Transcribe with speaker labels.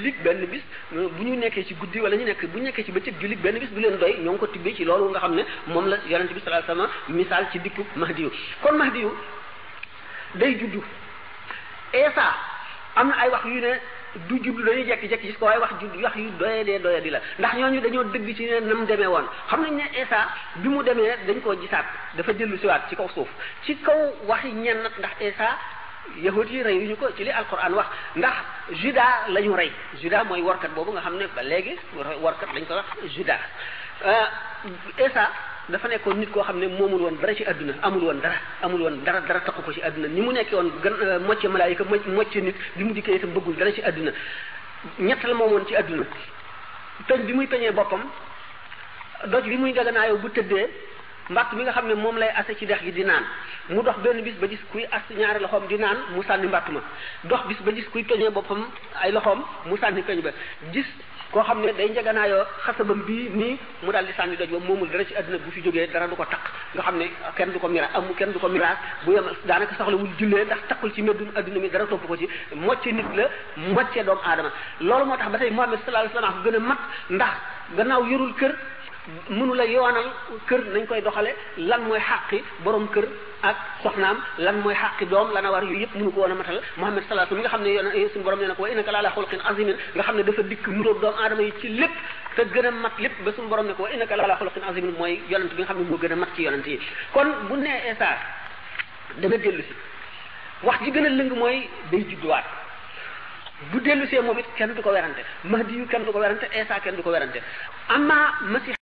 Speaker 1: jullit benn bis bu ñu nekkee ci guddi wala bu ñu nekkee ci bëccëg jullit benn bis du leen doy ñoo ngi ko tibbee ci loolu nga xam ne moom la yonent bi sallallahu alayhi wasallam misaal ci dikku Mahdiyu kon Mahdiyu day juddu Isa am na ay wax yu ne du juddu dañuy jekki-jekki gis ko waaye wax yu doyee di la ndax ñooñu dañoo dëgg ci ne nam demee woon xam nañ ne Isa bi mu demee dañ koo gisaat dafa dellu siwaat ci kaw suuf ci kaw waxi ñenn ndax Isa yahut yi rey ñu ko ci li alquran wax ndax Juda la ñu rey Juda mooy warkat boobu nga xam ne ba léegi warkat lañ ko wax Juda Isa dafa nekkoon nit koo xam ne moomul woon dara ci àdduna amul woon dara takku ko ci àdduna ni mu nekkee woon gën mocce malaayika mocce nit bi mu dikkee itam bëggul dara ci àdduna ñett la moomoon ci àdduna peñ bi muy peñee boppam doj bi muy ngaganaayoo bu tëddee mbàtt mi nga xam ne moom lay ase ci dex gi di naan mu dox benn bis ba gis kuy as ñaari loxoom di naan mu sànni mbàtt ma dox bis ba gis kuy peñee boppam ay loxoom mu sànni peñ ba gis koo xam ne day njaganaayoo xasabam bii nii mu daal di sànni doj ba moomul dara ci àdduna bu fi jógee dara du ko takk nga xam ne kenn du ko miraas bu yem daanaka soxlawul jullee ndax takkul ci meddum àdduna mi dara topp ko ci mocce nit la mocce doomu aadama loolu moo tax ba tey Muhammad sallallahu alayhi wasallam gën a mat ndax gannaaw yorul kër mënu la yoonal kër nañ koy doxale lan mooy xàqi borom kër ak soxnaam lan mooy xàqi doom lan a war yooyu yëpp mënu ko woon a matal Muhammad sallallahu alayhi wasallam mi nga xam ne suñu borom nee na ko wa innaka la ala xuluqin azimin nga xam ne dafa dikk nuróog doomu aadama yi ci lépp te gën a mat lépp ba suñu borom ne ko wa innaka la ala xuluqin azimin mooy yonent bi nga xam ne moo gën a mat ci yonent yi kon bu nee Isa dana dellu si wax ji gën a lëng mooy day judduwaat bu dellu see moom it kenn du ko werante Mahdi yu kenn du ko werante Isa kenn du ko werante amma Masih